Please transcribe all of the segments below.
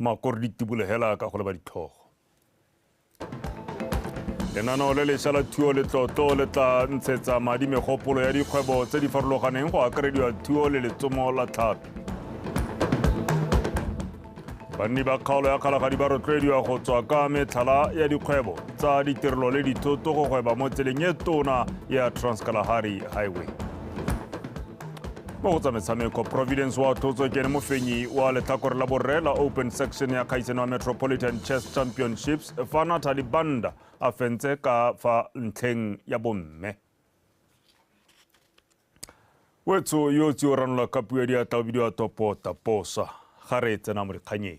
Makore ditibolo hela ka go leba ditlhogo. Lenaneo le lešwa la thuo letlotlo le tla ntshetsa madi megopolo ya dikgwebo tse di farologaneng go akarediwa thuo le letsomo la tlhapi. Banni ba kgaolo ya Kgalagadi ba rotloediwa go tswa ka metlhala ya dikgwebo tsa ditirelo le dithoto go gweba mo tseleng e tona ya Transkalahari Highway. Mo go tsa metshameko, Providence wa tlotso ke ene mofenyi wa letlhakore la borre la Open Section ya kgaisano ya Metropolitan Chess Championships fa Natalie Banda a fentse ka fa ntlheng ya bomme. Wetso yo tsi o ranola ka puo ya diatla o bidiwa Topo Taposa. Ga re tsena mo dikganyeng.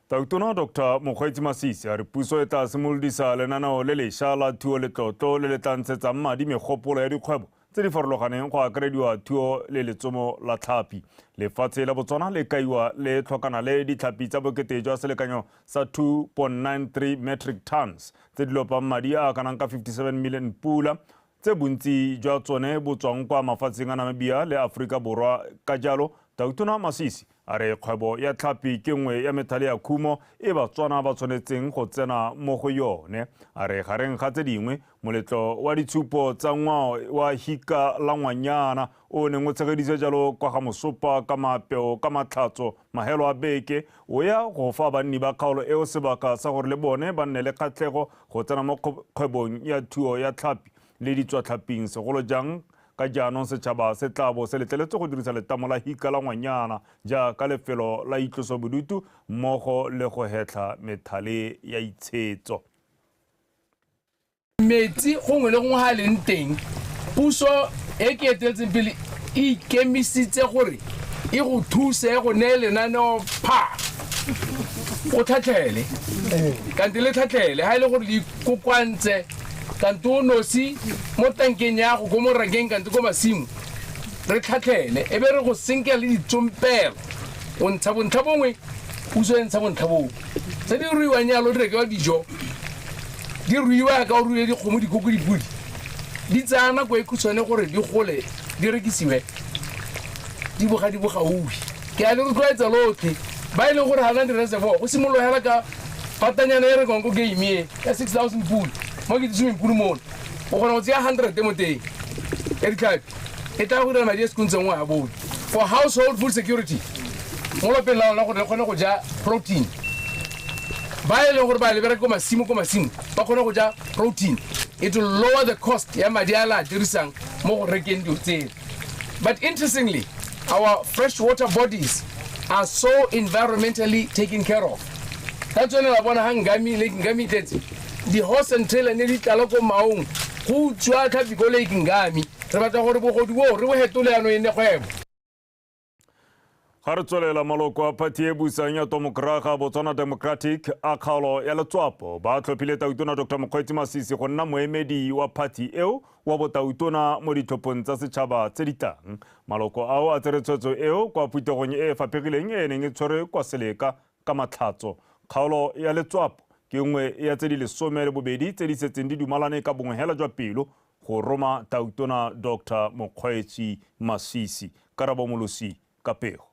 Tautona Dr. Mokgweetsi Masisi a re puso e tla simolodisa lenaneo le lešwa la thuo letlotlo le le tla ntshetsang madi megopolo ya dikgwebo tse di farologaneng go akarediwa thuo le letsomo la tlhapi. Lefatshe la Botswana le kaiwa le tlhokana le ditlhapi tsa bokete jwa selekanyo sa 2.93 metric tons tse di lopang madi a kanang ka 57 million pula tse bontsi jwa tsone bo tswang kwa mafatsheng a Namibia le Aforika Borwa. Ka jalo Tautona Masisi a re kgwebo ya tlhapi ke nngwe ya methale ya khumo e Batswana ba tshwanetseng go tsena mo go yone. A re gareng ga tse dingwe moletlo wa ditshupo tsa ngwao wa Hika la Ngwanyana o neng o tshegeditswe jalo kwa ga Mosopa ka mapeo ka matlhatso mahelo a beke o ya go fa banni ba kgaolo eo sebaka sa gore le bone ba nne le kgatlhego go tsena mo kgwebong ya thuo ya tlhapi le ditswatlhaping, segolo jang ka jaanong setšhaba se tla bo se letleletswe go dirisa letamo la Hika la Ngwanyana jaaka lefelo la itlosobodutu mmogo le go hetlha methale ya itshetso. Metsi gongwe le gongwe ga leng teng, puso e ke eteletseng pele e ikemisitse gore e go thuse go neye lenaneo pha o tlhatlhele kante le tlhatlhele ga e le gore le ikokoantse kante o nosi mo tankeng ya go ko morakeng kante ko masimo re tlhatlhele e be re go senkela le ditsompelo o ntsha bontlha bongwe, puso e ntsha bontlha bongwe. Tse di ruiwang yalo di rekelwa dijo, di ruiwa ka o ruile dikgomo, dikoko, dipodi, di tsaya nako e khutshwane gore di gole di rekisiwe di boga di bogaufi. Ke a le rotloetsa lotlhe ba e leng gore ga na di-reservoir go simolola hela ka patanyana e rekwang ko game e ya 6000 pool mo ke swimming pool mono o kgona go tseya 100 mo teng ya ditlhapi e tla go dira madi a sekuntseng ngwaga bone for household food security mo lapeng la lona gore le kgone go ja protein. Ba e leng gore ba le bereka ko masimo ba kgone go ja protein. It will lower the cost ya madi a la dirisang mo go rekeng dilo tseo. But interestingly, our freshwater bodies are so environmentally taken care of. Ka tsone la bona ga Ngami Lake Ngami tletse di-horse and trailer ne di tlala ko maong go utswa tlhapi ko Lake Ngami. Re batla gore bogodu bo re bo hetole yanong e nne kgwebo. Ga re tswelela, maloko a phathi e busang ya Tomokraga Botswana Democratic a kgaolo ya Letswapo ba tlhophile Tautona Dr. Mokgweetsi Masisi go nna moemedi wa phathi eo wa botautona mo ditlhophong tsa setšhaba tse di tlang. Maloko ao a tsere tshwetso eo kwa phuthegong e e faphegileng e neng e tshwerwe kwa Seleka ka matlhatso. Kgaolo ya Letswapo ke nngwe ya tse di 12 tse di setseng di dumalane ka bongwe hela jwa pelo go roma Tautona Dr. Mokgweetsi Masisi. Karabo Molosi ka pego.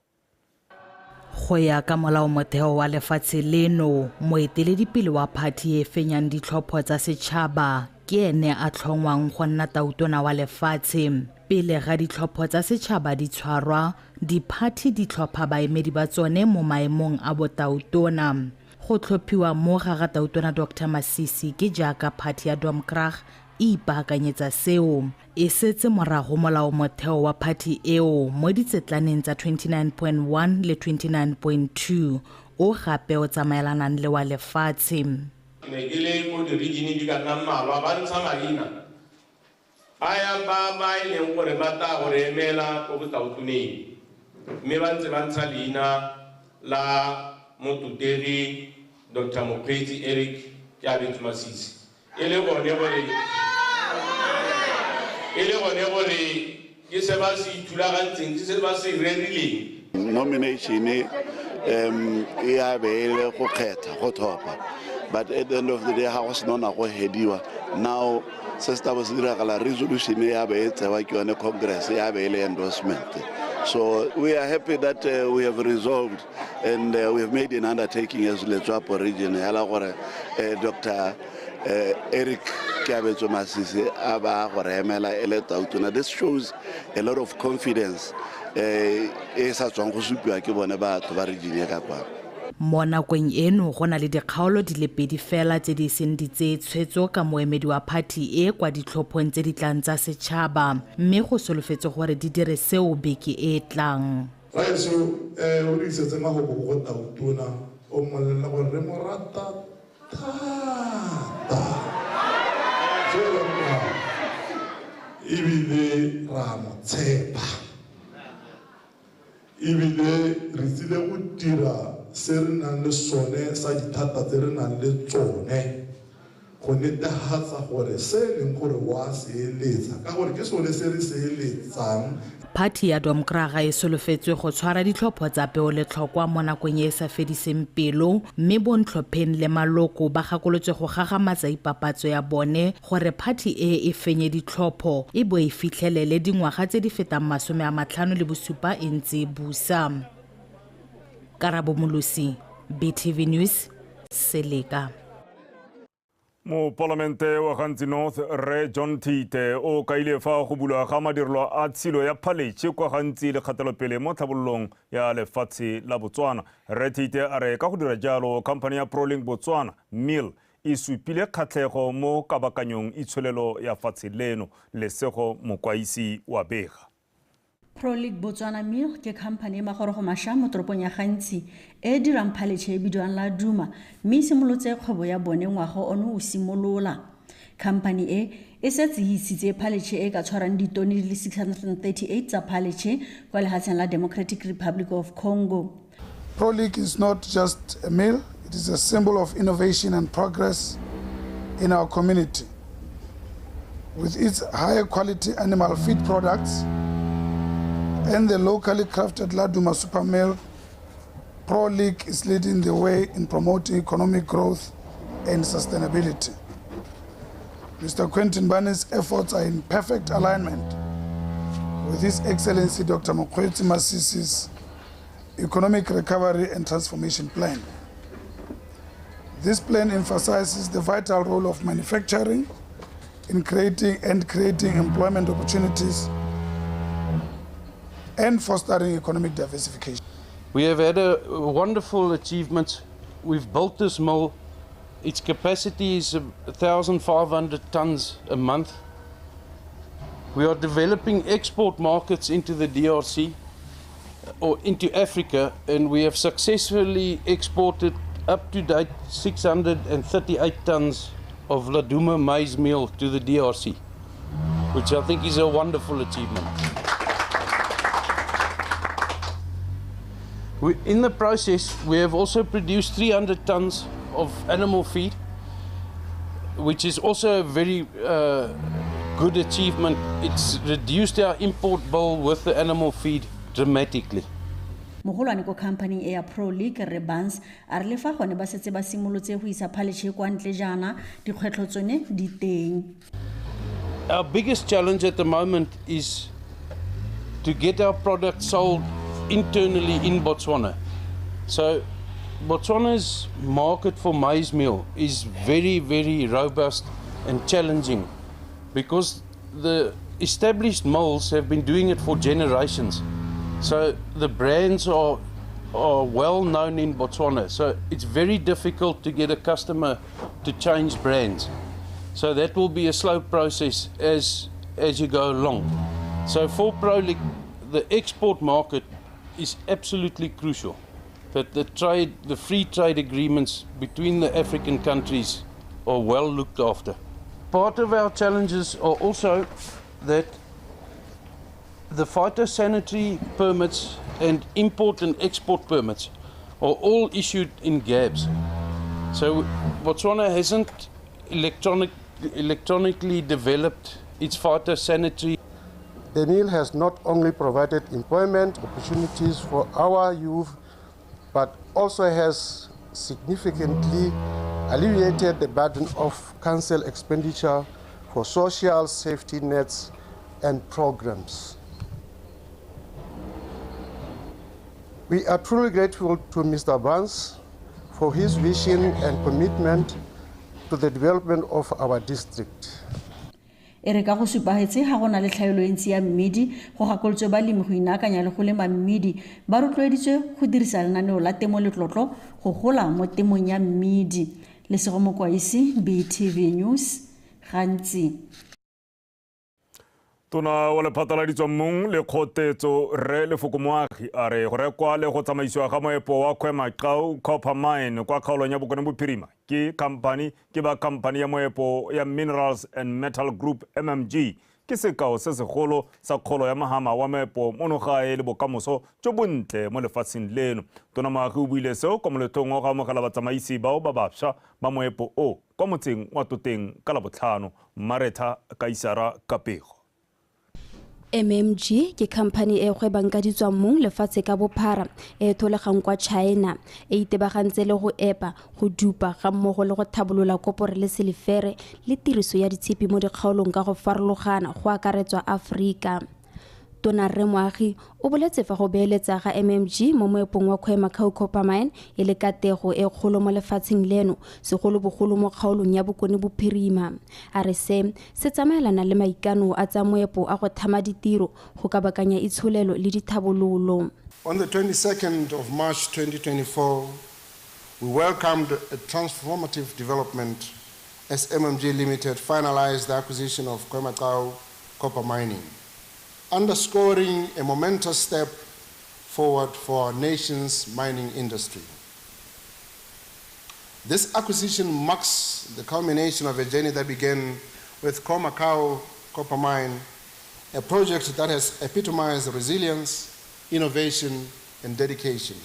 Go ya ka molaomotheo wa lefatshe leno, moeteledipele wa phathi e fenyang ditlhopho tsa setšhaba ke ene a tlhongwang go nna tautona wa lefatshe. Pele ga ditlhopho tsa setšhaba di tshwarwa, diphathi di tlhopha baemedi ba tsone mo maemong a botautona. Go tlhophiwa mo ga ga Tautona Dr. Masisi ke jaaka phathi ya Domkrag e ipaakanyetsa seo. E setse morago molaomotheo wa phathi eo mo ditsetlaneng tsa 29.1 le 29.2 o gape o tsamaelanang le wa lefatshe. Ke ne ke le ko di-region di ka nna mmalwa ba ntsha maina a ya ba ba e leng gore ba tla go re emela ko botautoneng, mme ba ntse ba ntsha leina la mototegi Dr. Mokgweetsi Eric Keabetswe Masisi e le gone gore ke se ba se ithulagantseng, ke se ba se rerileng. Nomination e ya be e le go kgetha go tlhopha, but at the end of the day ga go sena go hediwa now se se tla bo se diragala, resolution ya be e tsewa ke yone congress ya be e le endorsement. So we are happy that we have resolved and we have made an undertaking as Letswapo region. Hela gore Dr. Eric Keabetswe Masisi a ba go re emela e le tautona. This shows a lot of confidence e sa tswang go supiwa ke bone batho ba region ya ka kwano. Mo nakong eno go na le dikgaolo di le pedi fela tse di seng di tseye tshwetso ka moemedi wa phathi e kwa ditlhophong tse di tlang tsa setšhaba, mme go solofetse gore di dire seo beke e e tlang. Raeso o re isetse mafoko ko go tautona, o mmolelela gore re mo rata thata fela ebile ra mo tshepa, ebile re tsile go dira se re nang le sone sa dithata tse re nang le tsone go netefatsa gore se e leng gore wa se eletsa, ka gore ke sone se re se eletsang. Phathi ya Domkraga e solofetswe go tshwara ditlhopho tsa peoletlhokwa mo nakong e e sa fediseng pelo, mme bontlhopheng le maloko ba gakolotswe go gagamatsa ipapatso ya bone gore phathi e e fenye ditlhopho e bo e fitlhelele dingwaga tse di fetang 57 e ntse e busa. Karabo Molosi, BTV News, Seleka. Mopalamente wa Gantsi North Rre John Thite o kaile fa go bulwa ga madirelo a tshilo ya phaletšhe kwa Gantsi le kgatelopele mo tlhabololong ya lefatshe la Botswana. Rre Thite a re ka go dira jalo khamphane ya Prolink Botswana Mill e supile kgatlhego mo kabakanyong itsholelo ya fatshe leno. Lesego Mokwaisi wa bega. Prolink Botswana Mill ke khamphane e magorogo mašwa mo toropong ya Gantsi e dirang phaletšhe e bidiwang Laduma, mme e simolotse kgwebo ya bone ngwaga ono o simolola. Khamphane e e setse e isitse phaletšhe e ka tshwarang ditone di le 638 tsa phaletšhe kwa lefatsheng la Democratic Republic of Congo. Prolink is not just a mill, it is a symbol of innovation and progress in our community. With its higher quality animal feed products and the locally crafted Laduma Super Mill, Prolink is leading the way in promoting economic growth and sustainability. Mr. Quentin Barney's efforts are in perfect alignment with His Excellency Dr. Mokgweetsi Masisi's Economic Recovery and Transformation Plan. This plan emphasizes the vital role of manufacturing in creating employment opportunities and fostering economic diversification. We have had a wonderful achievement. We've built this mill. Its capacity is 1,500 tons a month. We are developing export markets into the DRC or into Africa, and we have successfully exported up to date 638 tons of Laduma maize meal to the DRC, which I think is a wonderful achievement. In the process, we have also produced 300 tons of animal feed, which is also a very good achievement. It's reduced our import bill with the animal feed dramatically. Mogolwane ko company e ya Prolink Rre Barnes a re le fa gone ba setse ba simolotse go isa phaletšhe kwa ntle jaana, dikgwetlho tsone di teng. Our biggest challenge at the moment is to get our product sold internally in Botswana. So Botswana's market for maize meal is very, very robust and challenging because the established mills have been doing it for generations. So the brands are well known in Botswana. So it's very difficult to get a customer to change brands. So that will be a slow process as you go along. So for Prolink, the export market is absolutely crucial, that the free trade agreements between the African countries are well looked after. Part of our challenges are also that the phytosanitary permits and import and export permits are all issued in GABs. So Botswana hasn't electronically developed its phytosanitary. The mill has not only provided employment opportunities for our youth, but also has significantly alleviated the burden of council expenditure for social safety nets and programs. We are truly grateful to Mr. Barnes for his vision and commitment to the development of our district. E re ka go supagetse ga go na le tlhaelo e ntsi ya mmidi, go gakolotswe balemi go inaakanya le go lema mmidi. Ba rotloeditswe go dirisa lenaneo la temo letlotlo go gola mo temong ya mmidi. Lesego Mokwaisi, BTV News, Gantsi. Tona wa lephata la ditswammung le kgotetso Rre Lefoko Moagi a re go rekwa le go tsamaisiwa ga moepo wa Khoemacau Copper Mine kwa kgaolong ya Bokone Bophirima ke company ke ba company ya moepo ya Minerals and Metal Group MMG ke sekao se segolo sa kgolo ya mahama wa moepo mono gae le bokamoso jo bontle mo lefatsheng leno. Tona Moagi o buile seo kwa moletlong wa go amogela batsamaisi bao ba bašwa ba moepo o kwa motseng wa Toteng ka Labotlhano. Maretha Kaisara Kapego. MMG ke khamphani e gwebang ka ditswammung lefatshe ka bophara e tholegang kwa China, e itebagantse le go epa, go dupa ga mmogo le go thabolola kopore le silifere le tiriso ya ditshipi mo dikgaolong ka go farologana go akaretswa Afrika. Tona Rre Moagi o boletse fa go beeletsa ga MMG mo moepong wa Khoemacau Copper Mine e le katego e kgolo mo lefatsheng leno, segolobogolo mo kgaolong ya Bokone Bophirima. A re se se tsamaelana le maikano a tsa moepo a go thama ditiro, go kabakanya itsholelo le dithabololo. On the 22nd of March 2024, we welcomed a transformative development as MMG Limited finalized the acquisition of Khoemacau Copper Mining, underscoring a momentous step forward for our nation's mining industry. This acquisition marks the culmination of a journey that began with Khoemacau Copper Mine, a project that has epitomized resilience, innovation, and dedication.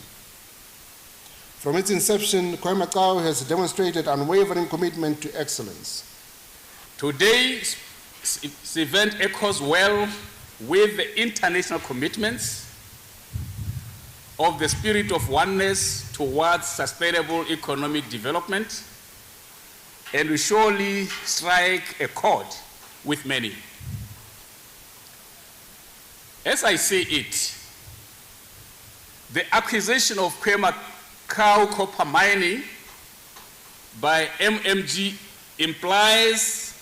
From its inception, Khoemacau has demonstrated unwavering commitment to excellence. Today's event echoes well with the international commitments of the spirit of oneness towards sustainable economic development, and we surely strike a chord with many. As I see it, the acquisition of Khoemacau Copper Mining by MMG implies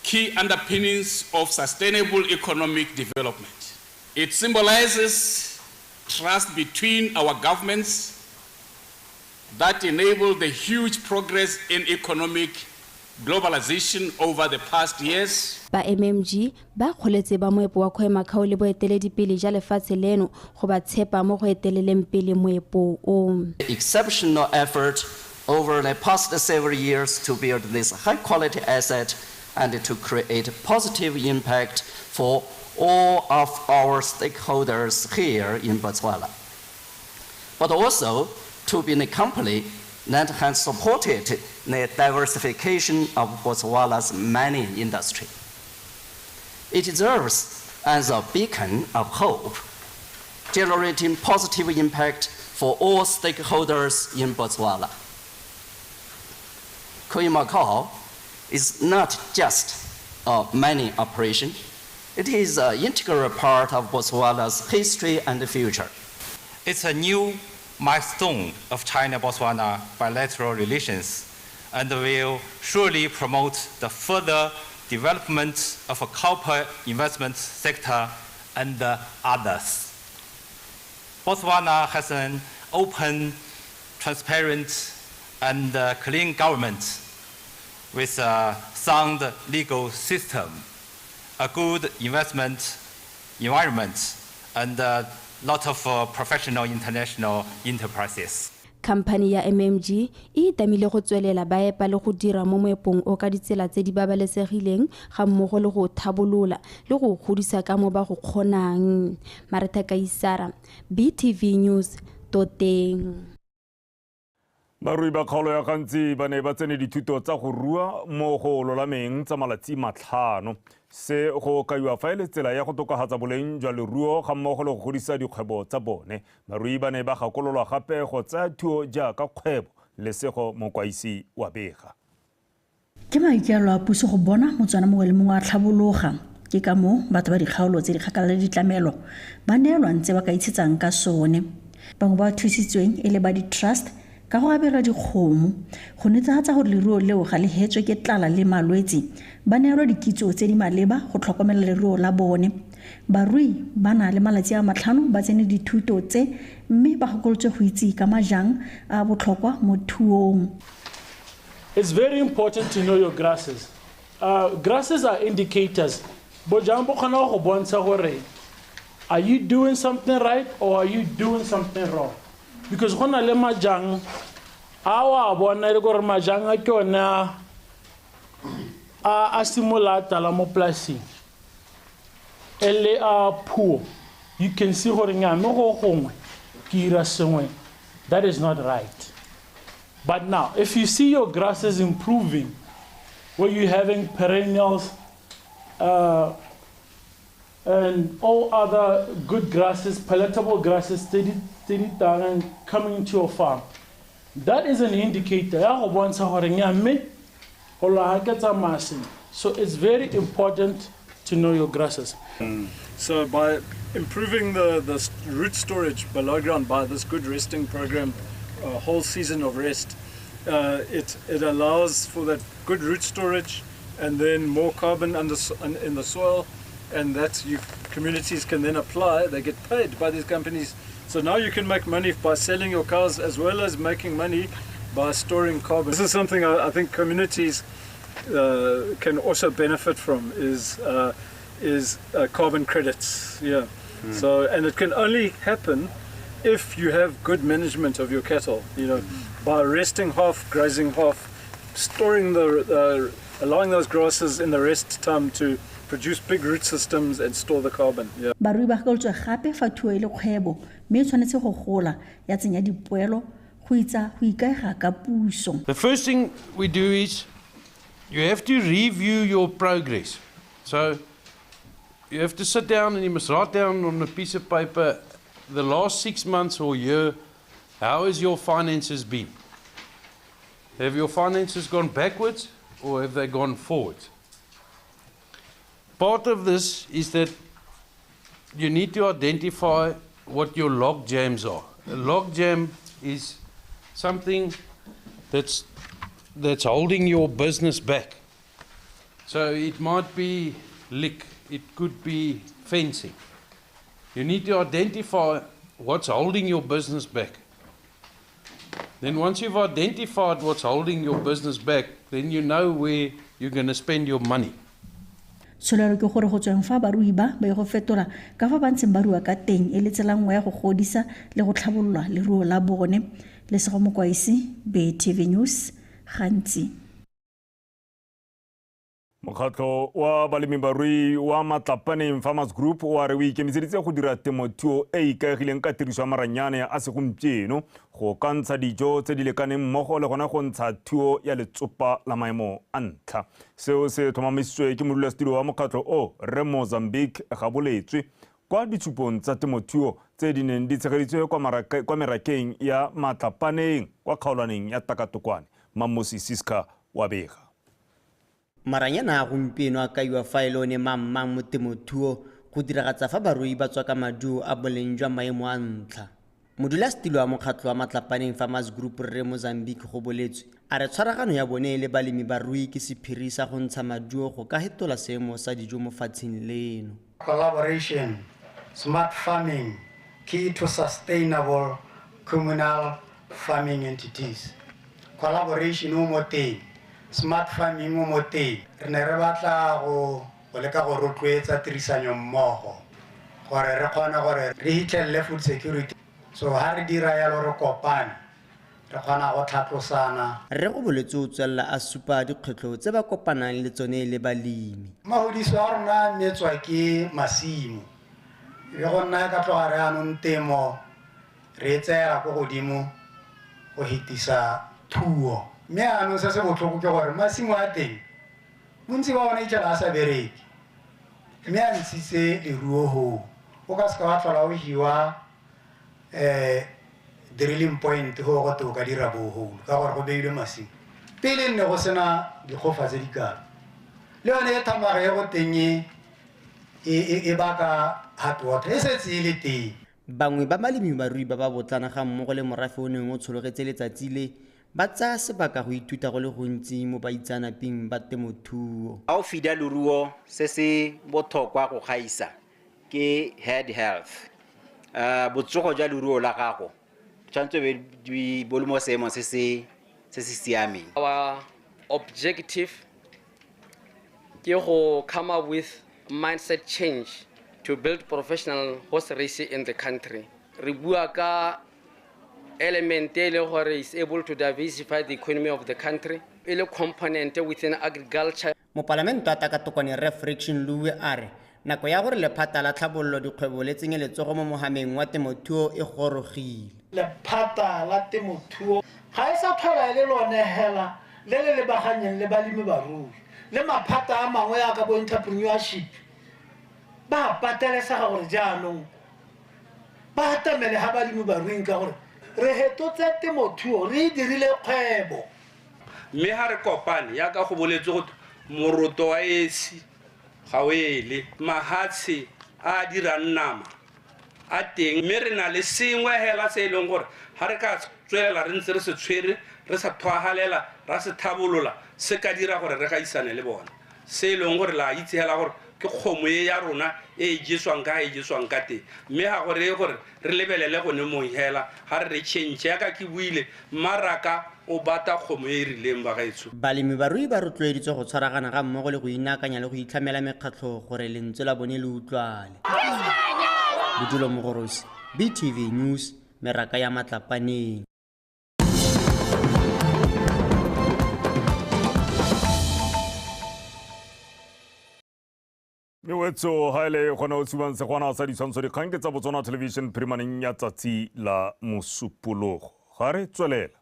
key underpinnings of sustainable economic development. It symbolizes trust between our governments that enabled the huge progress in economic globalization over the past years. Ba MMG ba kgoletse ba moepo wa Khoemacau le boeteledipele ja lefatshe leno go ba tshepa mo go eteleleng pele moepo o. Exceptional effort over the past several years to build this high quality asset and to create positive impact for all of our stakeholders here in Botswana, but also to be a company that has supported the diversification of Botswana's mining industry. It serves as a beacon of hope, generating positive impact for all stakeholders in Botswana. Khoemacau is not just a mining operation. It is an integral part of Botswana's history and future. It's a new milestone of China-Botswana bilateral relations and will surely promote the further development of a copper investment sector and others. Botswana has an open, transparent, and clean government with a sound legal system, a good investment environment, and a lot of professional international enterprises. Khamphane ya MMG e itamile go tswelela ba epa le go dira mo moepong o ka ditsela tse di babalesegileng ga mmogo le go thabolola le go godisa ka mo ba go kgonang. Maretha Kaisara, BTV News, Toteng. Barui ba kgaolo ya Gantsi ba ne ba tsene dithuto tsa go rua mo go lolameng tsa malatsi 5. Se go kaiwa fa e le tsela ya go tokafatsa boleng jwa leruo ga mmogo le go godisa dikgwebo tsa bone. Barui ba ne ba gakololwa gape go tsaya thuo jaaka kgwebo. Lesego Mokwaisi wa bega. Ke maikaelelo a puso go bona Motswana mongwe le mongwe a tlhabologa. Ke ka moo batho ba dikgaolo tse di kgakala le ditlamelo ba neelwang tse ba ka itshetsang ka sone. Bangwe ba thusitsweng e le ba di-trust ka go abelwa dikgomo go netefatsa gore leruo leo ga le hetswe ke tlala le malwetse. Ba neelwa dikitso tse di maleba go tlhokomela leruo la bone. Barui ba na le malatsi a 5 ba tsene dithuto tse mme ba gakolotswe go itse ka majang a botlhokwa mo thuong. It's very important to know your grasses. Grasses are indicators. Bojang bo kgona go bontsha gore are you doing something right or are you doing something wrong? Because go na le majang a wa bona le gore majang a ke one a simolola tala mo polasing e le a poor. You can see gore nya mo go gongwe ke ira sengwe that is not right. But now if you see your grasses improving, where you're having perennials and all other good grasses, palatable grasses, steady down and coming into your farm, that is an indicator. So it's very important to know your grasses. So by improving the root storage below ground by this good resting program, whole season of rest, it allows for that good root storage and then more carbon in the soil, and that communities can then apply. They get paid by these companies. So now you can make money by selling your cows as well as making money by storing carbon. This is something I think communities can also benefit from, is carbon credits. Yeah. So, and it can only happen if you have good management of your cattle, you know, by resting half, grazing half, storing the, allowing those grasses in the rest time to produce big root systems and store the carbon. Yeah. Barui ba gakolotswe gape fa thuo e le kgwebo mme e tshwanetse go gola ya tsenya dipoelo go itsa go ikaega ka puso. The first thing we do is you have to review your progress. So you have to sit down and you must write down on a piece of paper the last 6 months or year, how has your finances been? Have your finances gone backwards or have they gone forwards? Part of this is that you need to identify what your log jams are. A log jam is something that's holding your business back. So it might be lick, it could be fencing. You need to identify what's holding your business back. Then once you've identified what's holding your business back, then you know where you're going to spend your money. Tsholelo ke gore go tsweng fa barui ba ba ye go fetola ka fa ba ntseng ba rua ka teng e le tsela nngwe ya go godisa le go tlhabolola leruo la bone. Lesego Mokwaisi, BTV News, Gantsi. Mokgatlho wa balemibarui wa Matlapaneng Farmers Group o a re o ikemiseditse go dira temothuo e e ikaegileng ka tiriso ya maranyane a segompieno go ka ntsha dijo tse di lekaneng mmogo le gona go ntsha thuo ya letsopa la maemo a ntlha. Seo se tlhomamisitswe ke modulasetilo wa mokgatlho o, Rre Mozambique Gaboletswe, kwa ditshupong tsa temothuo tse di neng di tshegeditswe kwa merakeng ya Matlapaneng kwa kgaolwaneng ya Takatokwane. Mamosi Siska wa bega. Maranyana a gompieno a kaiwa fa e le one mang mo temothuo go diragatsa fa barui ba tswa ka maduo a boleng jwa maemo a ntlha. Modulasetilo wa mokgatlho wa Matlapaneng Farmers Group Rre Mozambique Goboletswe a re tshwaragano ya bone le balemi barui ke sephiri sa go ntsha maduo go ka hetola seemo sa dijo mo fatsheng leno. Collaboration, smart farming, key to sustainable communal farming entities. Collaboration o mo teng, smart farming o mo teng. Re ne re batla go leka go rotloetsa tirisanyo mmogo gore re kgone gore re hitlhelele food security. So ha re dira yalo re kopane, re kgona go tlhatlosana. Rre Goboletswe o tswelela a supa dikgwetlho tse ba kopanang le tsone le balemi. Mahudiso a rona metswa ke masimo. E be go nna ka tloga re anong temo re e tseela ko godimo go hetisa thuo. Mme anong se se botlhoko ke gore masimo a teng bontsi ba bona itlhela a sa bereke, mme a ntshitse leruo hoo. O ka seka wa tlhola o hiwa drilling point go go te o ka dira borehole ka gore go beilwe masimo. Pele nne go sena dikgofa tse di kalo, le yone e thamaga e go teng e e baka hard water e setse e le teng. Bangwe ba balemi barui ba ba botlana ga mmogo le morafe o neng o tshologetse letsatsi le ba tsaya sebaka go ithuta go le gontsi mo baitsanapeng ba temothuo. Ga o feeda leruo se se botlhokwa go gaisa ke head health. Botsogo jwa leruo la gago tshwanetse be bo le mo seemong se se siameng. Our objective ke go come up with mindset change to build professional horse racing in the country. Re bua ka element e leng gore is able to diversify the economy of the country, e le component within agriculture. Mopalamente wa Takatokwane Rre Friction Louwe a re nako ya gore lephata la tlhabololo dikgwebo le tsenye letsogo mo mohameng wa temothuo e gorogile. Lephata la temothuo ga e sa tlhola e le lone hela le le lebaganyeng le balemi barui le maphata a mangwe yaka bo entrepreneurship ba patelesega gore jaanong ba atamele ga balemi baruing ka gore re hetotse temothuo re e dirile kgwebo. Mme ga re kopane yaka go boletse go moroto wa esi ga o ele mahatshe a dirang nama a teng, mme re na le sengwe hela se e leng gore ga re ka tswelela re ntse re se tshwere re sa thwagalela ra se thabolola se ka dira gore re gaisane le bona, se e leng gore la itse hela gore ke kgomo e ya rona e jeswang ka e jeswang ka teng. Mme ga gore gore re lebelele gone mong hela ga re change yaka ke buile mmaraka o bata kgomo e rileng ba gaetsho. Balemi barui ba rotloeditswe go tshwaragana ga mmogo le go inaakanya le go itlhamela mekgatlho gore lentswe la bone le utlwale. Bodulo Mogorosi, BTV News, meraka ya Matlapaneng. Mewetso ha ele gona o tsubang segwana sa ditshwantsho dikgang ke tsa Botswana Television phirimaneng ya tsatsi la Mosupologo. Ga re tswelela.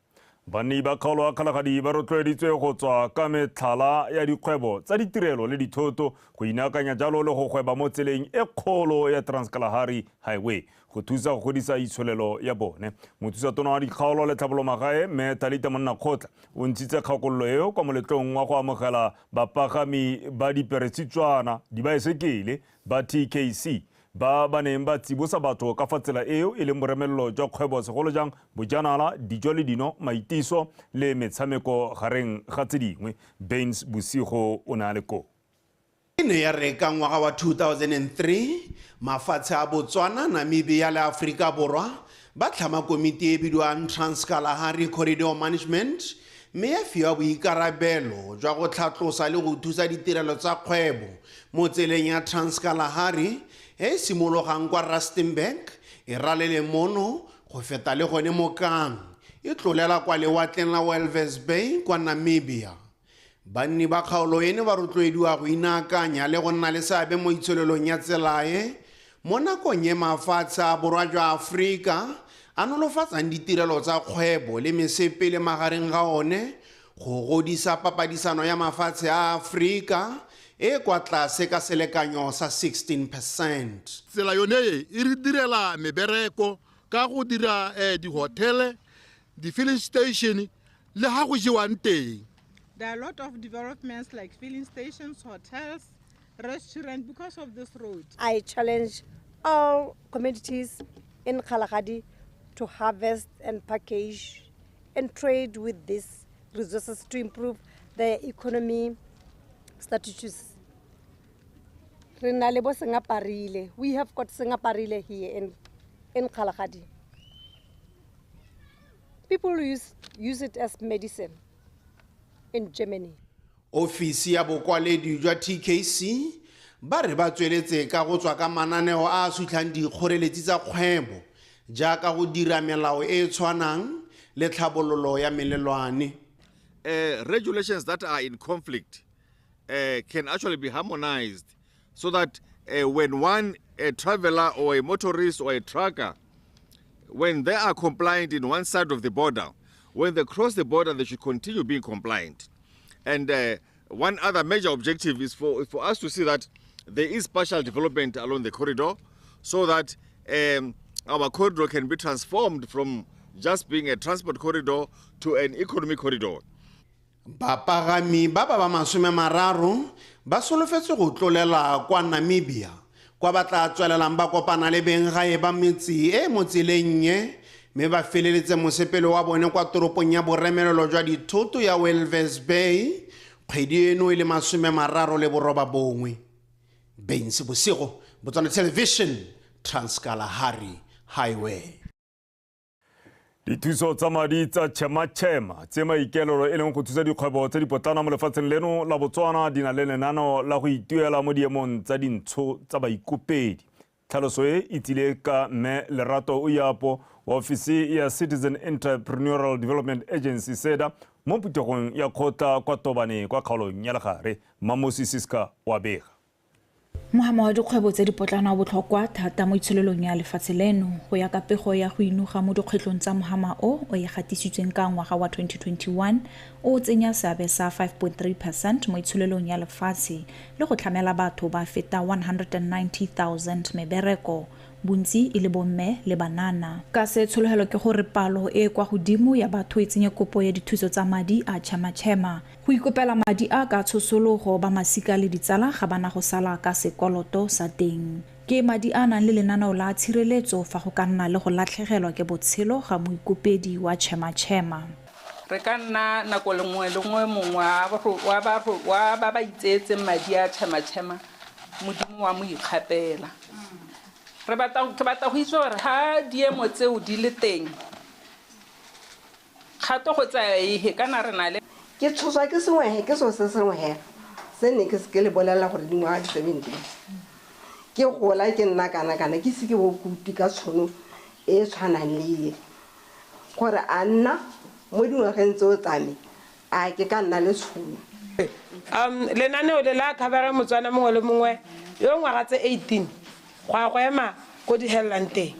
Banni ba kgaolo ya Kgalagadi ba rotloeditswe go tswa ka metlhala ya dikgwebo tsa ditirelo le dithoto go inaakanya jalo le go gweba mo tseleng e kgolo ya Trans-Kalahari Highway go thusa go godisa itsholelo ya bone. Mothusatona wa dikgaolo le tlhabolomagae mme Talita Monnakgotla o ntshitse kgakololo eo kwa moletlong wa go amogela bapagami ba diperesitswana dibaesekele ba TKC ba ba neng ba tsibosa batho ka fa tsela eo e leng boremelelo jwa kgwebo segolo jang bojanala, dijo le dino, maitiso le metshameko gareng ga tse dingwe. Baines Bosigo o ne a le koo. E ne ya re ka ngwaga wa 2003 mafatshe a Botswana, Namibia le Aforika Borwa ba tlhama komiti e bidiwang Trans-Kalahari Corridor Management mme ya fiwa boikarabelo jwa go tlhatlosa le go thusa ditirelo tsa kgwebo mo tseleng ya Trans-Kalahari e simologang kwa Rustenburg e ralele mono go feta le gone Mokang e tlolela kwa lewatleng la Walvis Bay kwa Namibia. Banni ba kgaolo eno ba rotloediwa go inaakanya le go nna le seabe mo itsholelong ya tsela e mo nakong e mafatshe a borwa jwa Aforika a nolofatsang ditirelo tsa kgwebo le mesepele magareng ga one go godisa papadisano ya mafatshe a Aforika e kwa tlase ka selekanyo sa 16%. Tsela yone e re direla mebereko ka go dira di-hotele, di-filling station le ha go jewang teng. There are a lot of developments like filling stations, hotels, restaurants because of this road. I challenge all communities in Kgalagadi to harvest and package and trade with these resources to improve their economy statues. We have got Sengaparile here in Kgalagadi. People use it as medicine in Germany. Ofisi ya bokwaledi jwa TKC ba re ba tsweletse ka go tswa ka mananeo a a sutlhang dikgoreletsi tsa kgwebo jaaka go dira melao e e tshwanang le tlhabololo ya melelwane. Regulations that are in conflict can actually be harmonized so that when one a traveler or a motorist or a trucker, when they are compliant in one side of the border, when they cross the border, they should continue being compliant. And one other major objective is for us to see that there is partial development along the corridor so that our corridor can be transformed from just being a transport corridor to an economic corridor. Bapagami ba ba 30 ba solofetse go tlolela kwa Namibia Kwa ba tla tswelelang ba kopana le beng gae ba metse e mo tseleng e, mme ba feleletse mosepele wa bone kwa toropong ya boremelelo jwa dithoto ya Walvis Bay kgwedi eno e le 39. Bensi Bosigo, Botswana Television, Trans-Kalahari Highway. Dithuso tsa madi tsa Chema-Chema tse maikaelelo e leng go thusa dikgwebo tse dipotlana mo lefatsheng leno la Botswana di na le lenaneo la go ituela mo diemong tsa dintsho tsa baikopedi. Tlhaloso e e tsile ka mme Lerato Uyapo wa ofisi ya Citizen Entrepreneurial Development Agency SEDA mo phuthegong ya kgotla kwa Tobane kwa kgaolong ya Legare. Mmamosi Siska wa bega. Mohama wa dikgwebo tse dipotlana o botlhokwa thata mo itsholelong ya lefatshe leno. Go ya ka pego ya go inoga mo dikgwetlhong tsa mohama o o e gatisitsweng ka ngwaga wa 2021, o tsenya seabe sa 5.3% mo itsholelong ya lefatshe le go tlhamela batho ba feta 190,000 mebereko, bontsi e le bomme le banana. Ka se tshologelo ke gore palo e kwa godimo ya batho e tsenye kopo ya dithuso tsa madi a Chema-Chema. Go ikopela madi a ka tshosologo ba masika le ditsala ga bana go sala ka sekoloto sa teng. Ke madi a nang le lenaneo la tshireletso fa go ka nna le go latlhegelwa ke botshelo ga moikopedi wa Chema-Chema. Re ka nna nako le nngwe le nngwe mongwe wa ba ba itseetseng madi a Chema-Chema, Modimo wa mo ikgapela. Re batla go itse gore ha diemo tseo di le teng, kgato go tsaya ehe kana re na le. Ke tshoswa ke sengwe he, ke selo se sengwe he, se ne ke se ke le bolelela gore dingwaga di 17. Ke gola ke nna kana kana ke se ke bo kuti ka tshono e tshwanang le e. Gore a nna mo dingwageng tseo tsa me, a ke ka nna le tshono. Lenaneo le la khabara Motswana mongwe le mongwe yo ngwaga tse 18 go a go ema ko di hellang teng,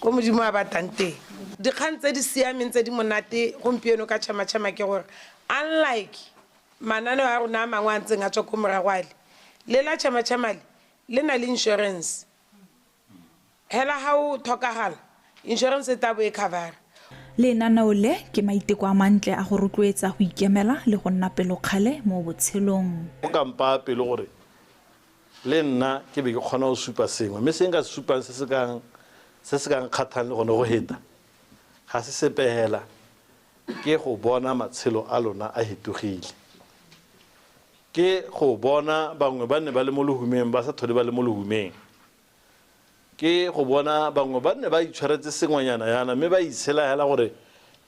ko Modimo a batlang teng. Dikgang tse di siameng tse di monate gompieno ka Chema-Chema ke gore unlike mananeo a rona a mangwe a ntseng a tswa ko morago ale, le la Chema-Chema le le na le insurance. Hela ha o tlhokagala, insurance e tla bo e cover. Lenaneo le ke maiteko a mantle a go rotloetsa go ikemela le go nna pelokgale mo botshelong. Go ka mpaya pelo gore le nna ke be ke kgona go supa sengwe, mme se nka se supang se se kang kgathang le gone go heta ga se sepe hela, ke go bona matshelo a lona a hetogile, ke go bona bangwe ba ne ba le mo lehumeng ba sa tlhole ba le mo lehumeng, ke go bona bangwe ba ne ba itshwaretse sengwenyana yana mme ba itshela hela gore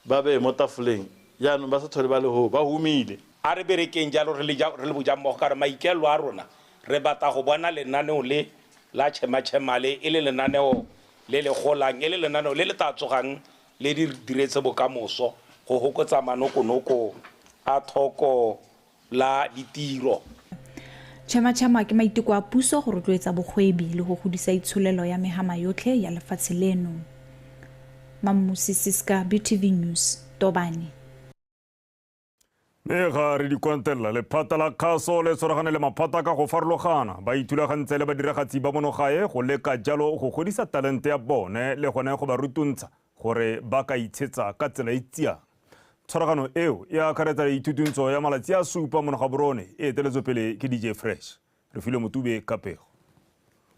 ba be mo tafoleng, jaanong ba sa tlhole ba le ho, ba humile. A re berekeng jalo re le bojammogo ka gore maikaelelo a rona re batla go bona lenaneo le la Chema-Chema le e le lenaneo le le golang, e le lenaneo le le tla tsogang le di diretse bokamoso go hokotsa manokonoko a thoko la ditiro. Chema-Chema ke maiteko a puso go rotloetsa bogwebi le go godisa itsholelo ya mehama yotlhe ya lefatshe leno. Mammusi Siska, BTV News, Tobane. Mme ga re dikontelela lephata la kgaso le tshwaragane le maphata ka go farologana, ba ithulagantse le badiragatsi ba monogae go leka jalo go godisa talente ya bone le gone go ba rutuntsha gore ba ka itshetsa ka tsela e tsiang. Tshwaragano eo e akaretsa ithutuntsho ya malatsi a supa mo Gaborone e eteletswe pele ke DJ Fresh. Re filwe Motube ka pego.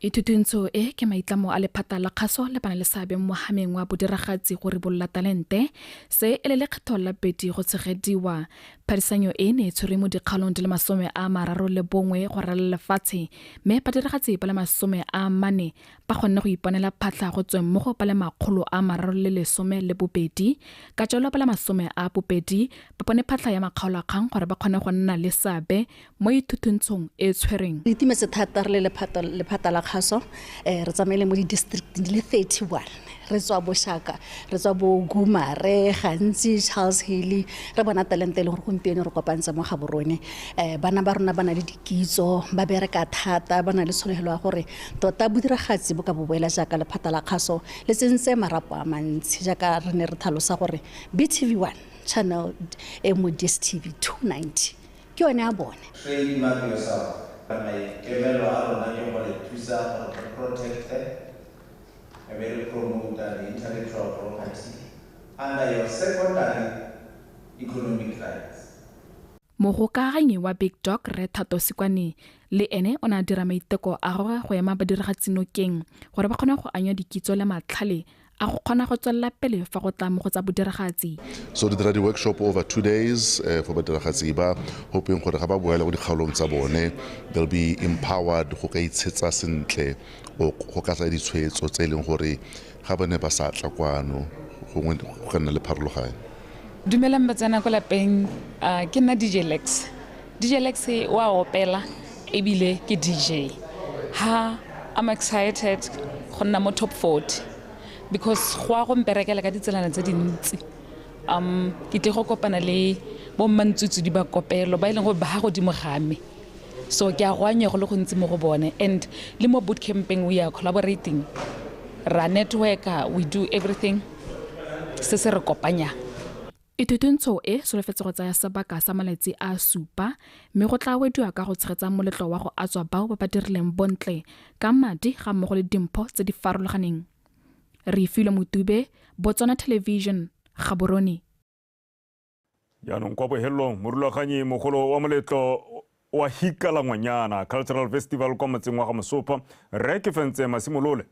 Ithutuntsho e ke maitlamo a lephata la kgaso le bana le seabe mo mohameng wa bodiragatsi go ribolola talente, se e le lekgetho la bedi go tshegediwa. Phadisanyo e ne e tshwerwe mo dikgaolong di le 31 go ralala lefatshe, mme badiragatsi ba le 40 ba kgonne go iponela phatlha go tsweng mo go ba le 312. Ka jalo ba le 12 ba bone phatlha ya makgaolakgang gore ba kgone go nna le seabe mo ithutuntshong e tshwereng. Re itumetse thata re le lephata la kgaso, re tsamaile mo di-district di le 31, re tswa Boshaka, re tswa bo Gumare, gantsi Charles Haley, re bona talente e le gore gompieno re kopantse mo Gaborone. Bana ba rona ba na le dikitso, ba bereka thata, ba na le tshologelo ya gore tota bodiragatsi bo ka bo boela jaaka lephata la kgaso le tsentse marapo a mantsi, jaaka re ne re tlhalosa gore BTV 1 channel e mo DStv 290 ke yone ya bone. Trademark yourself. Maikemelo a rona ke go le thusa gore re protect-e, e be re promote the intellectual property under your secondary economic rights. Mogokaganyi wa Big Dog Rre Thato Sikwane le ene o ne a dira maiteko a gagwe go ema badiragatsi nokeng gore ba kgone go anywa dikitso le matlhale a go kgona go tswelela pele fa go tla mo go tsa bodiragatsi. So re dira di-workshop over 2 days for badiragatsi ba, hoping gore ga ba boela ko dikgaolong tsa bone, they'll be empowered go ka itshetsa sentle o go ka tsaya ditshwetso tse e leng gore ga ba ne ba sa tla kwano gongwe go ka nna le pharologanyo. Dumelang batswana ko lapeng, ke nna DJ Lex. DJ Lex wa opela ebile ke DJ. Ha I'm excited go nna mo top 40 because go a go mperekela ka ditselana tse dintsi. Ke tle go kopana le bo mmantsutsu di ba kopelo ba e leng gore ba ha godimo ga me. So ke a go anya go le gontsi mo go bone, and le mo boot camping we are collaborating. Ra networker, we do everything se se re kopanya. Ithutuntsho e solofetse go tsaya sebaka sa malatsi a 7, mme go tla wediwa ka go tshegetsa moletlo wa go atswa bao ba ba dirileng bontle ka madi ga mmogo le dimpho tse di farologaneng. Re filwe Motube, Botswana Television, Gaborone. Jaanong kwa bohelong, morulaganyi mogolo wa moletlo wa Hikala Ngwanyana Cultural Festival kwa motseng wa ga Mosopa, Rre Kefentse Masimolole,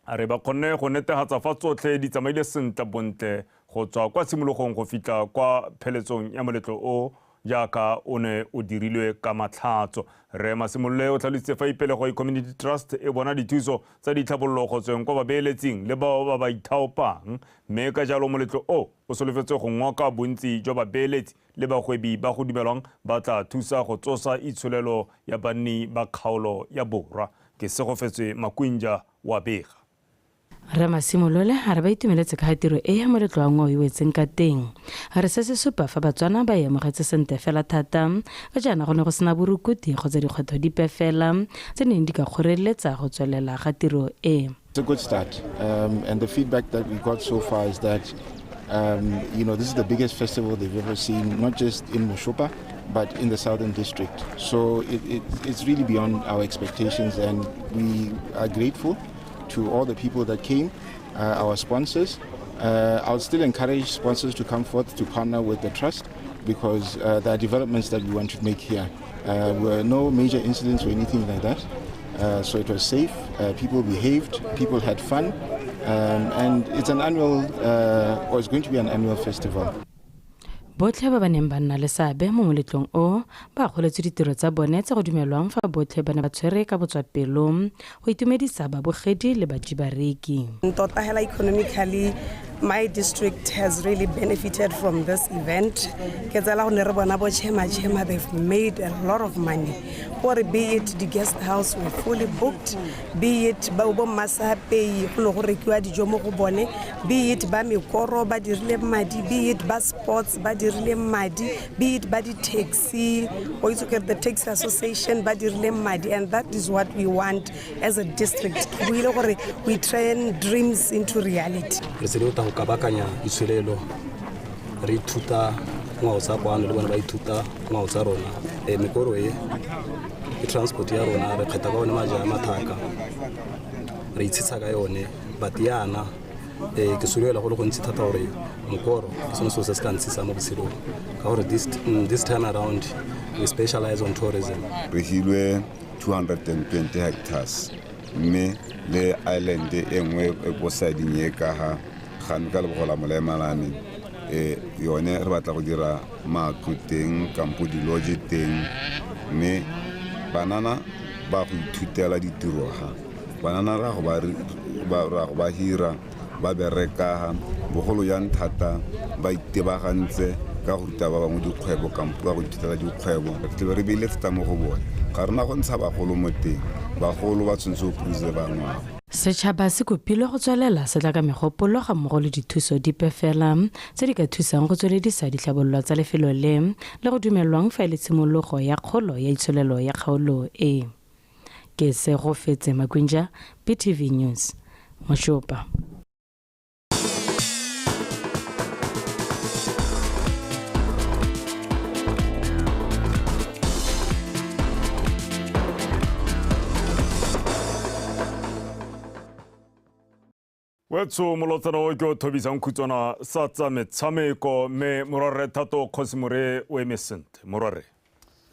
a re ba kgonne go netefatsa fa tsotlhe di tsamaile sentle bontle go tswa kwa tshimologong go fitlha kwa pheletsong ya moletlo o jaaka o ne o dirilwe ka matlhatso. Rre Masimolole o tlhalositse fa Ipelego Community Trust e bona dithuso tsa ditlhabololo go tsweng kwa babeeletsing le bao ba ba ithaopang, mme ka jalo moletlo o o solofetse go ngoka bontsi jwa babeeletsi le bagwebi ba go dumelwang ba tla thusa go tsosa itsholelo ya banni ba kgaolo ya Borwa. Ke Segofetswe Makwinja wa bega. Rre Masimolole a re ba itumeletse ka ga tiro e ya moletlo wa ngwao e wetseng ka teng. A re se se supa fa Batswana ba e amogetse sentle fela thata, ka jaana go ne go sena borukuti kgotsa dikgwetlho dipe fela tse neng di ka kgoreletsa go tswelela ga tiro e. It's a good start, and the feedback that we got so far is that this is the biggest festival they've ever seen, not just in Moshopa, but in the Southern District. So it's really beyond our expectations, and we are grateful to all the people that came, our sponsors. I would still encourage sponsors to come forth to partner with the trust, because there are developments that we want to make here. Were no major incidents or anything like that. So it was safe, people behaved, people had fun, and it's an annual, or it's going to be an annual festival. Botlhe ba ba neng ba nna le seabe mo moletlong o ba akgoletswe ditiro tsa bone tse go dumelwang fa botlhe ba ne ba tshwere ka botswapelo go itumedisa babogedi le bajibareki. Tota hela economically my district has really benefited from this event. Ke tsela go ne re bona bo Chema Chema, they've made a lot of money. Gore be it the guest house were fully booked, be it ba bo Masapei go ne go rekiwa dijo mo go bone, be it ba mekoro ba dirile madi, be it ba sports ba dirile madi, be it ba di-taxi, or it's okay, the taxi association ba dirile madi, and that is what we want as a district. We ile gore we turn dreams into reality. Re se le go kabakanya itsholelo, re ithuta ngwao tsa kwano le bone ba ithuta ngwao tsa rona. Mekoro e ke transport ya rona, re kgetha ka one maje a mathaka, re itshetsa ka yone, but yana ke solofela go le gontsi thata gore mokoro ke sone selo se se ka ntshisa mo botshelong, ka gore this time around we specialize on tourism. Re hilwe 220 hectares mme le island e nngwe e ko sideng e ka ga gane ka lebogo la molema la me, yone re batla go dira matlo teng kampo di-lodge teng, mme banana ba go ithutela ditiro ga banana ra go ba hira ba bereka bogolo jang thata ba itebagantse ka go ruta ba bangwe dikgwebo kampo ka go ithutela dikgwebo. Re tle re beile thata mo go bone, ga rena go ntsha bagolo mo teng, bagolo ba tshwanetse go preserva ngwao. Setšhaba se kopilwe go tswelela se tla ka megopolo ga mmogo le dithuso dipe fela tse di ka thusang go tsweledisa ditlhabololo tsa lefelo le le go dumelwang fa e le tshimologo ya kgolo ya itsholelo ya kgaolo e. Ke Segofetse Makwinja, BTV News, Moshopa. Wetso molotsana o ke o thobisang khutswana sa tsa metshameko mme morwarre Thato Kgosimore o eme sentle. Morwarre.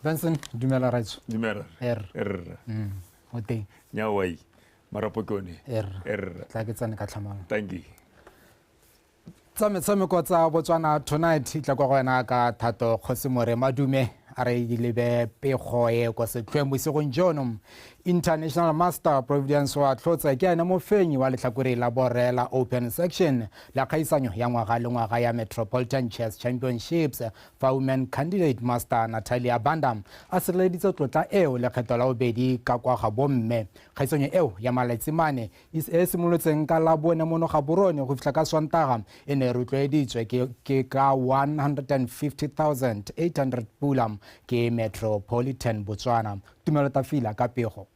Benson, dumela raitso. Dumela. Er. O teng. Nyawai. Marapo ke one. Er. Tla ke tsane ka tlhamang. Thank you. Tsa metshameko tsa Botswana Tonight tla kwa go wena ka Thato Kgosimore. Madume a re lebe pego e kwa setlhoeng bosigong jono. International Master Providence wa tlhotsa ke ene mofenyi wa letlhakore la borre la Open Section la kgaisanyo ya ngwaga le ngwaga ya Metropolitan Chess Championships, fa Women Candidate Master Natalia Banda a sireleditse tlotla eo lekgetho la bobedi ka kwa ga bomme. Kgaisanyo eo ya malatsi mane e simolotseng ka la bone mono ga borone go fitlha ka Sontaga e ne rotloeditswe ke ka 150,800 pula ke Metropolitan Botswana. Tumelo Tafila ka pego.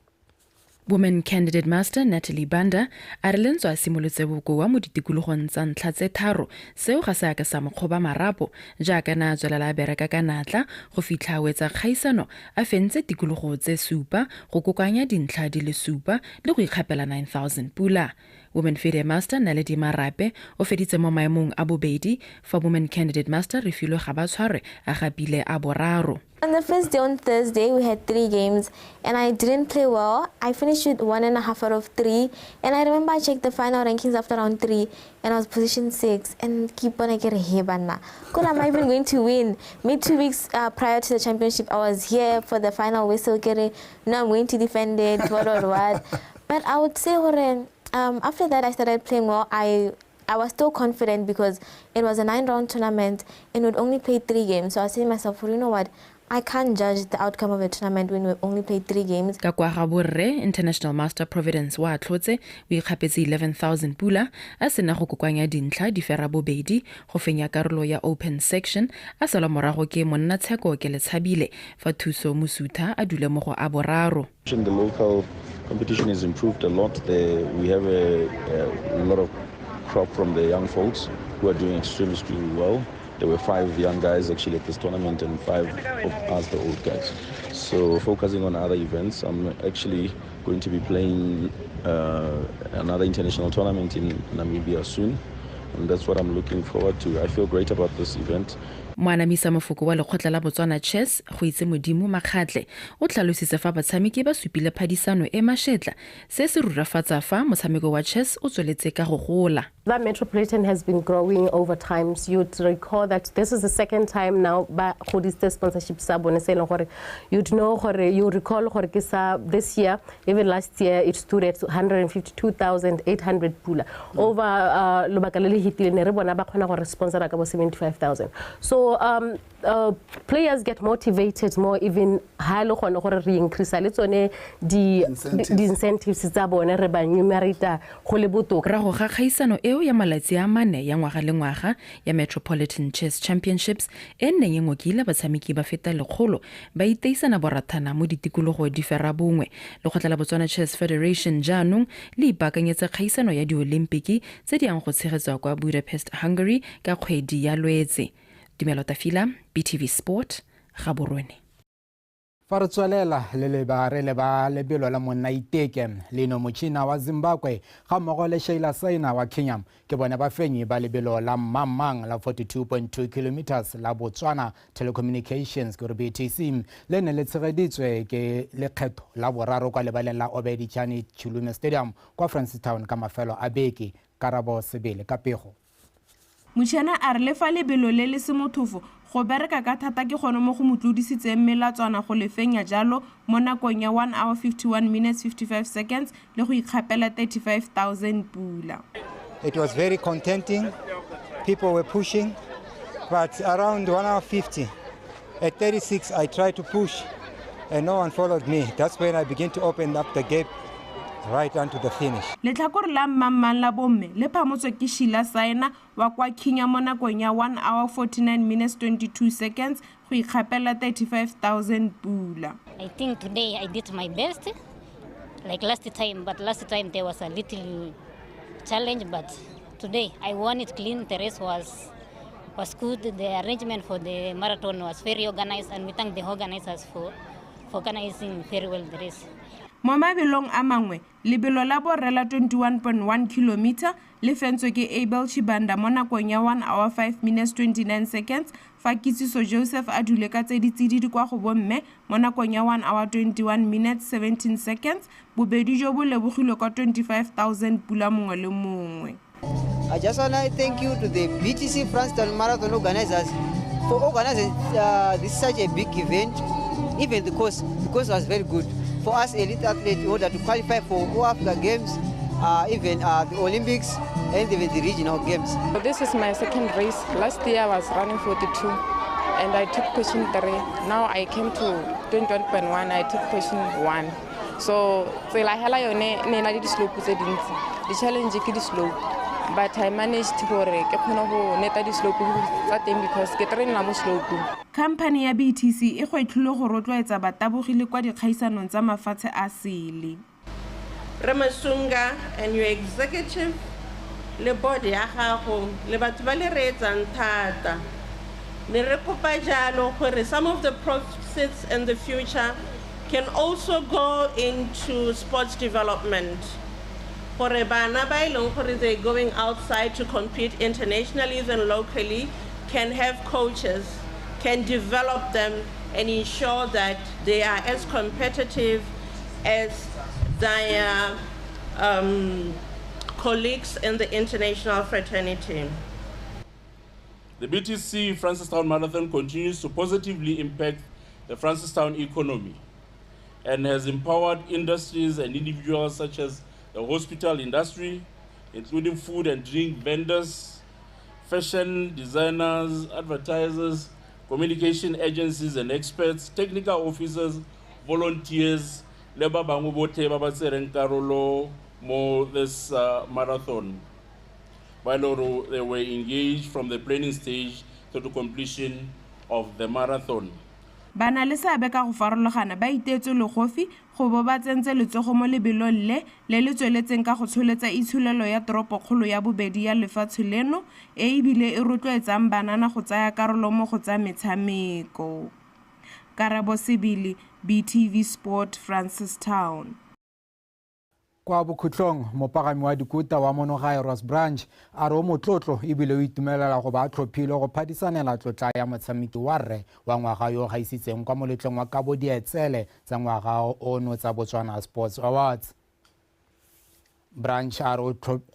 Women Candidate Master Natalie Banda a re lentswe a simolotse bokoa mo ditikologong tsa ntlha tse tharo, seo ga se a ka sa mo kgoba marapo jaaka na a tswelela a bereka ka natla go fitlha a wetsa kgaisano a fentse tikologo tse supa go kokoanya dintlha di le supa le go ikgapela 9000 pula. Women FIDE Master Naledi Marape o feditse mo maemong a bobedi, fa Women Candidate Master Refilwe Gabatshware a gapile a boraro. On the first day, on Thursday, we had 3 games and I didn't play well. I finished with 1.5 out of 3. And I remember I checked the final rankings after round 3 and I was position 6. And keep on getting here, banna. Am I even going to win? Me 2 weeks prior to the championship, I was here for the final whistle. Getting, no, I'm going to defend it, what. But I would say, after that, I started playing well. I was still confident because it was a 9-round tournament and we'd only played 3 games. So I said to myself, well, you know what? I can't judge the outcome of a tournament when we only played 3 games. Ka kwa ga borre, International Master Providence wa tlhotse o ikgapetse 11,000 pula a sena go kokoanya dintlha di fera bobedi go fenya karolo ya Open Section, a salwa morago ke monna Tsheko ke Letshabile fa Thuso Mosutha a dule mo go a boraro. The local competition has improved a lot. We have a lot of crop from the young folks who are doing extremely well. There were 5 young guys actually at this tournament and 5 of us, the old guys. So focusing on other events, I'm actually going to be playing another international tournament in Namibia soon. And that's what I'm looking forward to. I feel great about this event. Moanamisa mofoko wa lekgotla la Botswana Chess go itse Modimo Makgatle o tlhalositse fa batshameki ba supile phadisano e mashetla se se rurafatsa fa motshameko wa chess o tsweletse ka go gola. That Metropolitan has been growing over time. So you'd recall that this is the second time now ba godisitse sponsorship sa bone se e leng gore you'd know gore you recall gore ke sa this year, even last year it stood at 152,800 pula. Over lobaka le le hitile ne re bona ba kgona gore sponsora ka bo 75,000. So players get motivated more even ha le gone gore re increase le tsone di incentives tsa bone re ba numerate go le botoka. Rago ga kgaisano eo ya malatsi a mane ya ngwaga le ngwaga ya Metropolitan Chess Championships e nneng e ngokile batshameki ba feta lekgolo ba iteisana borathana mo ditikologo di fera bongwe. Lekgotla la Botswana Chess Federation jaanong le ipaakanyetsa kgaisano ya diolimpiki tse di yang go tshegetswa kwa Budapest, Hungary ka kgwedi ya Lwetse. Tumelo Tafila, BTV Sport, Gaborone. Fa re tswelela le leba lebelo la monna iteke Lino Muchina wa Zimbabwe ga mmogo le Sheila Saina wa Kenya ke bone bafenyi ba lebelo la Mamang la 42.2 kilometers la Botswana Telecommunications ke BTC le ne le tshegeditswe ke lekgetho la boraro kwa lebaleng la Obedichane Chilume Stadium kwa Francistown ka mafelo a beke. Karabo Sebele ka pego. Muchena a re le fa lebelo le le se mothofo go bereka ka thata ke gone mo go mo tlodisitseng melatswana go lefenya jalo mo nakong ya 1 hour 51 minutes 55 seconds le go ikgapela 35,000 pula. It was very contenting. People were pushing, but around 1 hour 50, at 36 I tried to push and no one followed me. That's when I began to open up the gap right onto the finish. Letlhakore la Mmamang la bomme le phamotswe ke Sheila Saina wa kwa Kenya mo nakong ya 1 hour 49 minutes 22 seconds go ikgapela 35,000 pula. I think today I did my best, like last time, but last time there was a little challenge, but today I won it clean. The race was good. The arrangement for the marathon was very organized, and we thank the organizers for organizing very well the race. Mo mabelong a mangwe, lebelo la borre la 21.1 kilometer le fentswe ke Abel Chibanda mo nakong ya 1 hour 5 minutes 29 seconds, fa Kitsiso Joseph a dule ka tse di tsididi kwa go bomme mo nakong ya 1 hour 21 minutes 17 seconds. Bobedi jo bo lebogilwe kwa 25 000 pula mongwe le mongwe. I just want to thank you to the BTC Francistown Marathon organizers for organizing this such a big event. Even the course was very good for us elite athletes in order to qualify for All Africa Games, even the Olympics and even the regional games. This is my second race. Last year I was running 42 and I took position 3. Now I came to 21.1, I took position 1. So tsela hela yone ne na le di-slope tse dintsi. Di-challenge ke di-slope. But I managed gore ke kgone go neta di-slope tsa teng because ke trainela mo slope. Khamphane ya BTC e gwetlhile go rotloetsa batabogi le kwa dikgaisanong tsa mafatshe a sele. Ramasunga and your executive le board ya gago le batho ba le reetsang thata, ne re kopa jalo gore some of the proceeds in the future can also go into sports development, gore bana ba e leng gore they're going outside to compete internationally and locally can have coaches, can develop them and ensure that they are as competitive as their colleagues in the international fraternity. The BTC Francistown Marathon continues to positively impact the Francistown economy and has empowered industries and individuals such as the hospital industry, including food and drink vendors, fashion designers, advertisers, communication agencies and experts, technical officers, volunteers, le ba bangwe botlhe ba ba tsereng karolo mo this marathon. Ba e le gore they were engaged from the planning stage to the completion of the marathon. Ba na le seabe ka go farologana ba iteetse legofi go bo ba tsentse letsogo mo lebelong le le le tsweletseng ka go tsholetsa itsholelo ya toropokgolo ya bobedi ya lefatshe leno, e ebile e rotloetsang banana go tsaya karolo mo go tsa metshameko. Karabo Sebele, BTV Sport, Francistown. Kwa bokhutlong, mopagami wa dikuta wa monogae Ross Branch a re o motlotlo ebile o itumelela go ba a tlhophile go phadisanela tlotla ya motshameki wa rre wa ngwaga yo o gaisitseng kwa moletlong wa kabo dietsele tsa ngwaga ono tsa Botswana Sports Awards. Branch a re go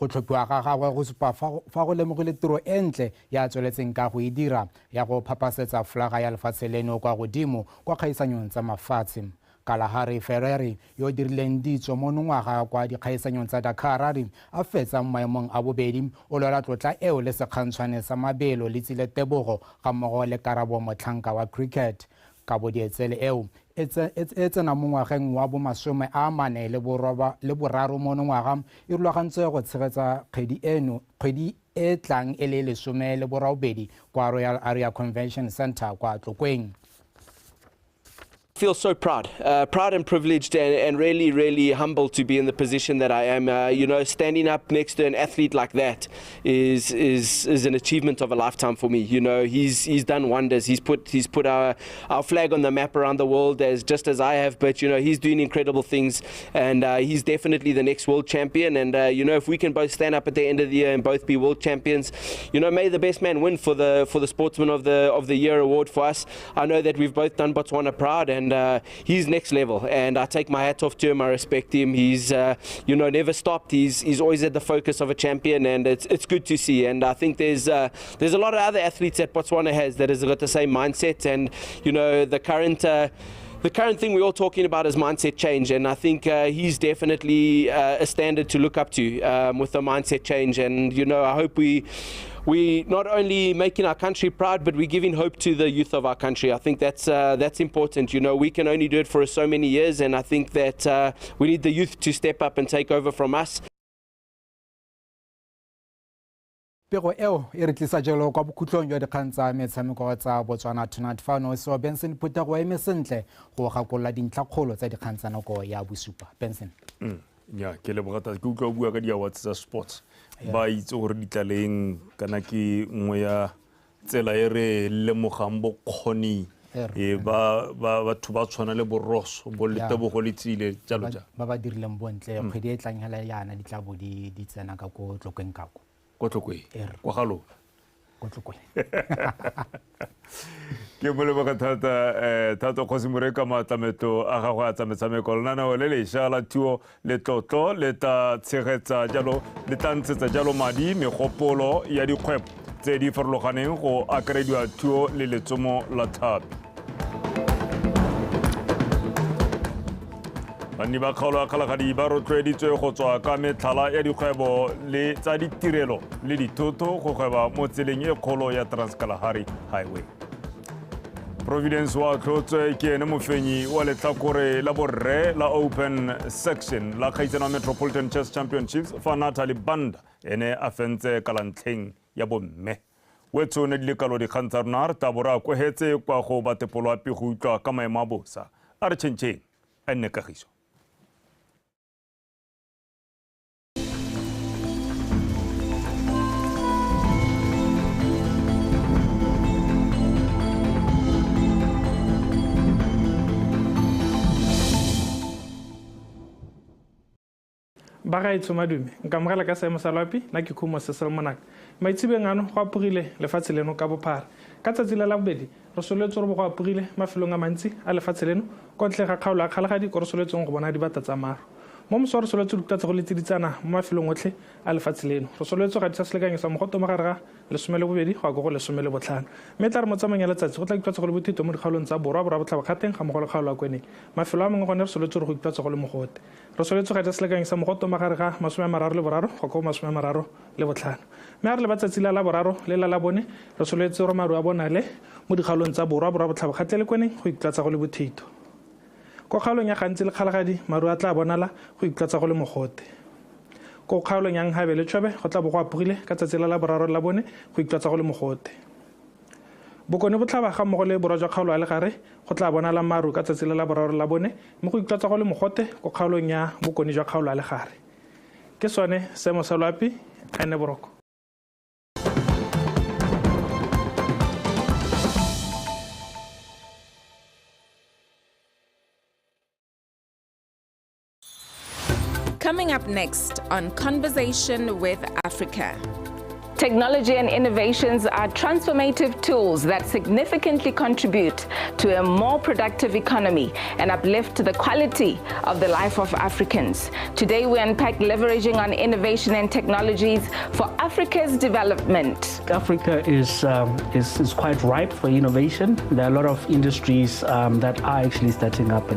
tlhophiwa ga gagwe go supa fa go lemogile tiro e ntle ya tsweletseng ka go e dira ya go phapasetsa folaga ya lefatshe leno kwa godimo kwa kgaisanyong tsa mafatshe. Kalahari Ferrari, yo dirileng ditso mo nongwaga kwa dikgaisanyong tsa Dakar Rally, a fetsa mo maemong a bobedi, o lwela tlotla eo le sekgantshwane sa mabelo Letsile Tebogo ga mmogo le Karabo Motlhanka wa cricket. Kabo dietsele eo e tsena mo ngwageng wa bomasome a mane le boraro mo nongwaga, e rulagantswe go tshegetsa kgwedi eno, kgwedi e tlang e le 18 kwa Royal Area Convention Center kwa Tlokweng. Feel so proud, proud and privileged, and really, really humble to be in the position that I am. Standing up next to an athlete like that is an achievement of a lifetime for me. He's done wonders. He's put our flag on the map around the world, as just as I have. But he's doing incredible things, and he's definitely the next world champion. And if we can both stand up at the end of the year and both be world champions, may the best man win for the Sportsman of the Year award for us. I know that we've both done Botswana proud, and he's next level. And I take my hat off to him. I respect him. He's never stopped. He's always at the focus of a champion, and it's good to see. And I think there's a lot of other athletes that Botswana has that has got the same mindset. And the current thing we're all talking about is mindset change, and I think he's definitely a standard to look up to with the mindset change. And I hope we not only making our country proud, but we're giving hope to the youth of our country. I think that's important. We can only do it for so many years, and I think that we need the youth to step up and take over from us. Pego eo e re tlisa jalo kwa bokhutlong jwa dikgang tsa metshameko tsa Botswana Tonight. Fano so Benson Phuthego eme sentle go gakolola dintlhakgolo tsa dikgang tsa nako ya bosupa. Benson. Ya, ke leboga thata. Ke utlwa o bua ka di-awards tsa sports, ba itse gore di tlaleng kana ke nngwe ya tsela e re lemogang bokgoni. E ba batho ba tshwana le Boroso bo Letebogo le Tsile jalo jalo ba ba dirileng bontle kgwedi e tlang hela yana di tla bo di tsena ka ko Tlokweng ka ko Tlokweng kwa ga lona ko Tlokweng. Ke moleboga thata Thato Kgosimore ka maatlametlo a gagwe a tsa metshameko. Lenaneo le lešwa la thuo letlotlo le tla tshegetsa jalo le tla ntshetsa jalo madi megopolo ya dikgwebo tse di farologaneng go akarediwa thuo le letsomo la tlhapi. Banni ba kgaolo ya Kgalagadi ba rotloeditswe go tswa ka metlhala ya dikgwebo le tsa ditirelo le dithoto go gweba mo tseleng e kgolo ya Trans-Kalahari Highway. Providence wa tlhotswe ke ene mofenyi wa letlhakore la borre la Open Section la kgaisano Metropolitan Chess Championships fa Natalie Banda ene a fentse ka lantlheng ya bomme. Wetso ne di le kalo dikgang tsa rona re tla bo re a kwegetse kwa go batepolo api go utlwa ka maemo a bosa. A re tšhentšheng a nne kagiso. Bagaetsho madume nka amogela ka seemo sa loapi nna ke Khumo Cecil Monaka. Maitsebeng ano go apogile lefatshe leno ka bophara. Ka tsatsi la labobedi re sololetswe gore bo go apogile mafelong a mantsi a lefatshe leno kwa ntle ga kgaolo ya Kgalagadi ko re sololetsweng go bona dibata tsa maru. Mo moso re sololetswe dikuta tsa go le tsiditsana mo mafelong otlhe a lefatshe leno. Re sololetswe ga disa selekanyo sa mogote mo gare ga 12 go ya ko go 15. Mme tla re mo tsamaong ya letsatsi go tla ikutlwa go le bothito mo dikgaolong tsa borwa, borwa botlhaba kgateng ga mmogo le kgaolo ya Kweneng. Mafelo a mangwe gone re sololetswe gore go ikutlwa go le mogote. Re sololetswe ga disa selekanyo sa mogote mo gare ga 33 go ya ko 35. Mme a re leba tsatsi la laboraro le la labone re sololetse gore maru a bonale mo dikgaolong tsa borwa, borwa botlhaba kgatleng le Kweneng go ikutlwa go le bothito. Ko kgaolong ya Gantsi le Kgalagadi maru a tla bonala go ikutlwa go le mogote. Ko kgaolong ya Nhabe le Chobe go tla bo go apogile ka tsatsi la laboraro le labone go ikutlwa go le mogote. Bokone botlhaba ga mmogo le borwa jwa kgaolo ya Legare go tla bonala maru ka tsatsi la laboraro le labone mme go ikutlwa go le mogote ko kgaolong ya bokone jwa kgaolo ya Legare. Ke sone seemo sa loapi a nne boroko. Coming up next on Conversation with Africa. Technology and innovations are transformative tools that significantly contribute to a more productive economy and uplift the quality of the life of Africans. Today, we unpack leveraging on innovation and technologies for Africa's development. Africa is quite ripe for innovation. There are a lot of industries that are actually starting up.